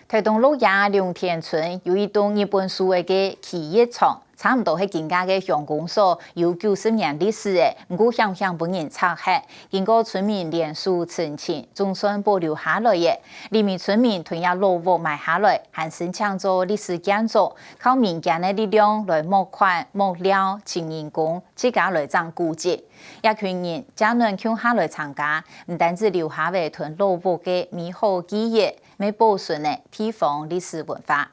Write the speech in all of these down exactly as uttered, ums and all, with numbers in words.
臺東鹿野龍田村有一棟日本時代个企業廠，差毋多係今下个鄉公所，有九十年歷史了，毋過險險分人拆忒。經過村民聯署陳情，總算保留下來了。裡面村民同這老屋買下來，還申請做歷史建築，靠民間个力量來募款、募料、請人工，自家來整古蹟。這群人正能共下來參加，毋單止留下了同老屋个美好記憶，乜保存了地方歷史文化。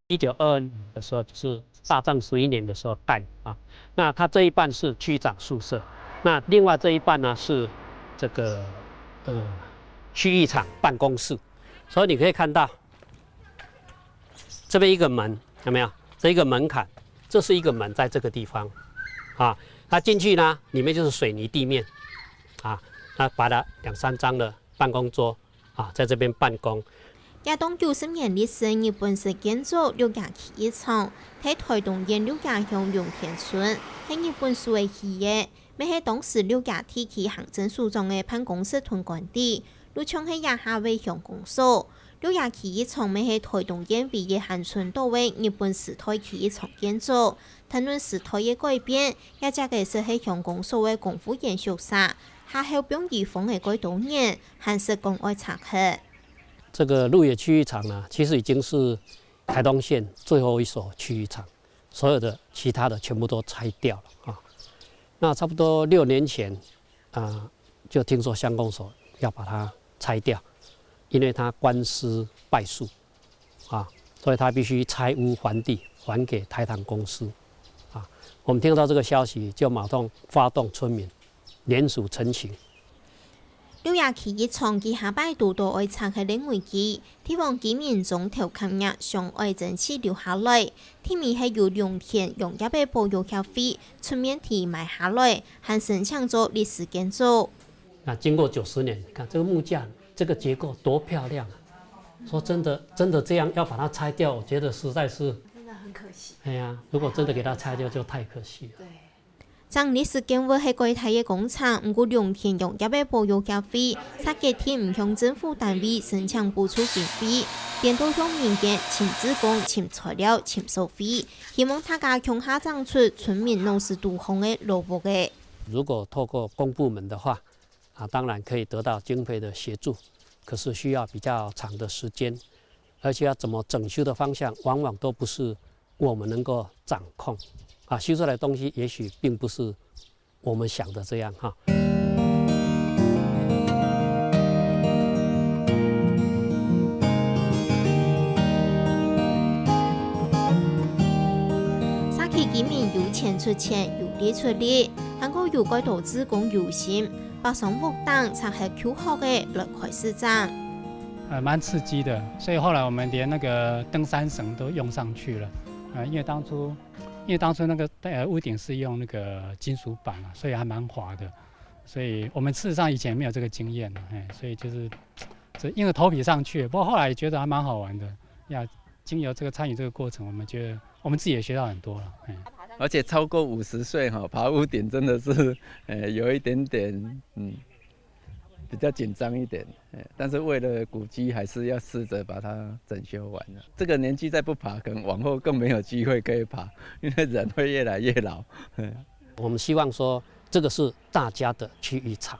一九二二年的时候，就是大正十一年的时候盖啊。那它这一半是区长宿舍，那另外这一半呢是这个呃区域场办公室。所以你可以看到这边一个门，有没有？这一个门槛，这是一个门，在这个地方啊。那进去呢，里面就是水泥地面啊。那摆了两三张的办公桌啊，在这边办公。 這棟九十年歷史个日本式建築鹿野企業廠，在臺東縣鹿野鄉龍田村，係日本時代起个，乜係當時鹿野地區行政首長个辦公室同官邸，又像係這下个鄉公所。鹿野企業廠乜係臺東縣唯一還存到个日本時代企業廠建築。談論時代个改變，這隻个就係鄉公所个公務員宿舍，下後放移荒个蓋多年，還係講愛拆忒。 这个鹿野区域场呢，其实已经是台东县最后一所区域场，所有的其他的全部都拆掉了啊。那差不多六年前啊，就听说乡公所要把它拆掉，因为它官司败诉啊，所以他必须拆屋还地，还给台糖公司啊。我们听到这个消息，就马上发动村民联署陈情。 鹿野企業廠佢下擺堵到愛拆忒个危機，地方居民總頭崁額想愛爭取留下來，地面係由龍田農業个保育協會出面提買下來，還申請做歷史建築。那经过九十年，你看这个木架，这个结构多漂亮啊！说真的，真的这样要把它拆掉，我觉得实在是，真的很可惜。哎呀，如果真的给它拆掉，就太可惜了。对。 整歷史建築係蓋大个工程，毋過龍田農業个保育協會，煞決定毋向政府單位申請補助經費，顛倒向民間尋志工、尋材料、尋所費，希望大家共下整出村民腦屎肚項个老屋仔。如果透过公部门的话，啊，当然可以得到经费的协助，可是需要比较长的时间，而且要怎么整修的方向，往往都不是我们能够掌控。啊，修出来的东西也许并不是我们想的这样哈。社区居民有钱出钱，有力出力，還過有蓋多志工有心， 北上屋頂拆忒舊屋仔來開始整。呃，蛮刺激的，所以后来我们连那个登山绳都用上去了。呃，因为当初，因为当初那个，呃，屋顶是用那个金属板啊，所以还蛮滑的。所以我们事实上以前没有这个经验啊，嘿，所以就是，这硬着头皮上去，不过后来觉得还蛮好玩的呀。经由这个参与这个过程，我们觉得我们自己也学到很多了，嘿。而且超过五十岁哈，爬屋顶真的是，呃，有一点点，嗯，比较紧张一点，呃，但是为了古迹，还是要试着把它整修完了。这个年纪再不爬，可能往后更没有机会可以爬，因为人会越来越老。我们希望说，这个是大家的区域场，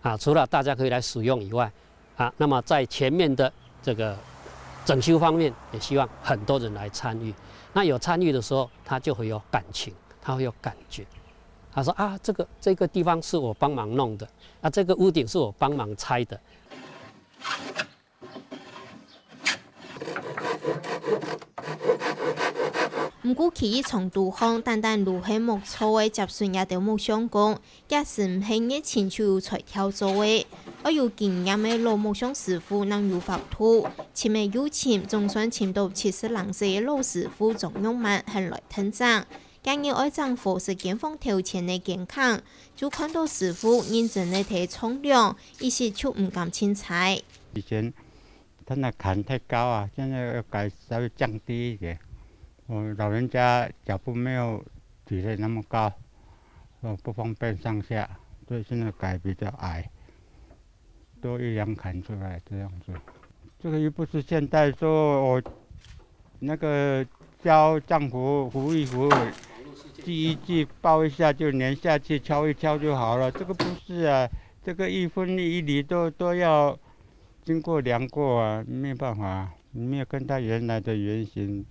啊，除了大家可以来使用以外，啊，那么在前面的这个整修方面，也希望很多人来参与。那有参与的时候，它就会有感情，它会有感觉。他说啊，这个这个地方是我帮忙弄的，啊，这个屋顶是我帮忙拆的。毋過，佢一場都項，單單留係木造个接手這兜木匠工，假使毋係熱情就有在跳做个，愛有經驗个老木匠師傅正有法度，尋个又尋，總算尋到七十零歲个老師傅鍾玉滿肯來𢯭手。 今日愛整伙食間房頭前个間空，就看到師傅認真个在丈量，一時就毋敢凊採。以前他那坎太高啊，现在要改稍微降低一点。我老人家脚步没有体力那么高，呃，不方便上下，所以现在改比较矮，多一两坎出来这样子。这个又不是现代说我那个教丈夫扶一扶，系一系，抱一下就黏下去，敲一敲就好了。这个不是啊，这个一分一厘都都要经过量过啊，没办法，没有跟它原来的原型，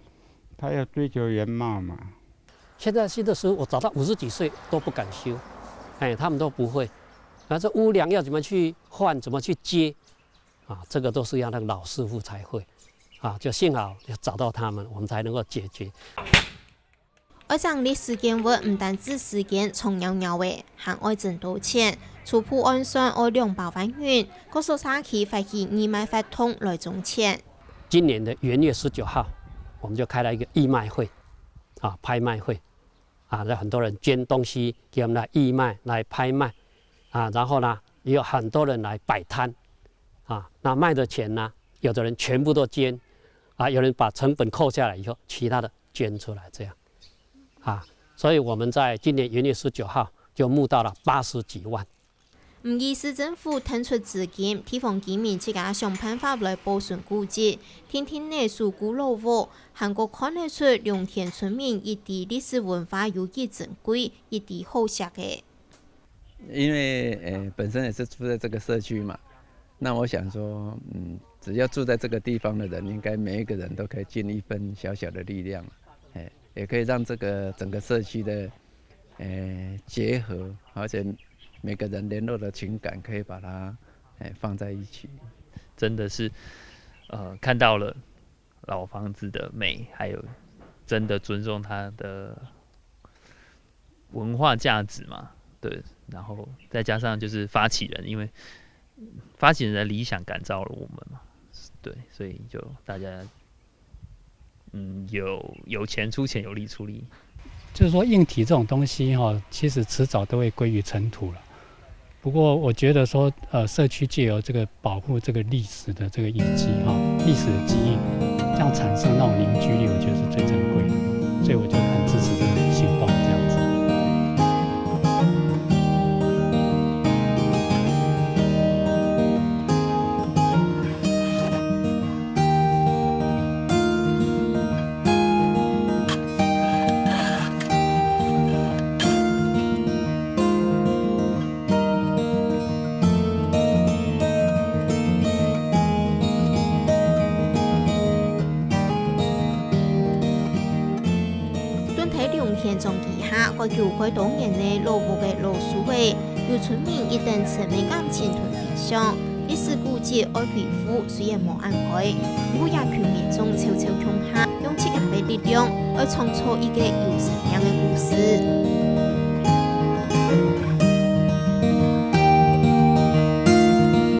它要追求原貌嘛。现在新的师傅，我找到五十几岁都不敢修，哎，他们都不会。那这屋梁要怎么去换，怎么去接，啊，这个都是要那个老师傅才会。啊，就幸好有找到他们，我们才能够解决。愛整歷史建築毋單止時間長貓貓仔，還愛真多錢，初步按算愛兩百萬銀，各所社區發起義賣活動來籌錢。今年的元月十九号，我们就开了一个义卖会，啊，拍卖会，啊，有很多人捐东西给我们来义卖、来拍卖，啊，然后呢，也有很多人来摆摊，啊，那卖的钱呢，有的人全部都捐，啊，有人把成本扣下来以后，其他的捐出来，这样，啊，所以我们在今年元月十九号就募到了八十几万。毋止市政府騰出資金，地方居民自家想辦法來保存古蹟，定定仔守舊老屋，還過看得出龍田村民一知歷史文化有幾珍貴，一知好惜个。因为呃本身也是住在这个社区嘛，那我想说，嗯，只要住在这个地方的人，应该每一个人都可以尽一份小小的力量，哎，也可以让这个整个社区的诶结合，而且每个人联络的情感可以把它诶放在一起。真的是呃看到了老房子的美，还有真的尊重它的文化价值嘛，对，然后再加上就是发起人，因为发起人的理想感召了我们嘛，对，所以就大家嗯，有有钱出钱，有力出力。就是说硬体这种东西哈，其实迟早都会归于尘土了。不过我觉得说，呃，社区借由这个保护这个历史的这个遗迹哈，历史的记忆，这样产生那种凝聚力，我觉得是最珍贵的。所以我就很支持这个行动这样子。下蓋久蓋多年个老屋个老樹仔，有村民一等深个感情同印象。歷史古蹟愛維護，雖然無恁該，毋過也求民眾齊齊共下，用自家个力量，愛創造一個有生命个故事。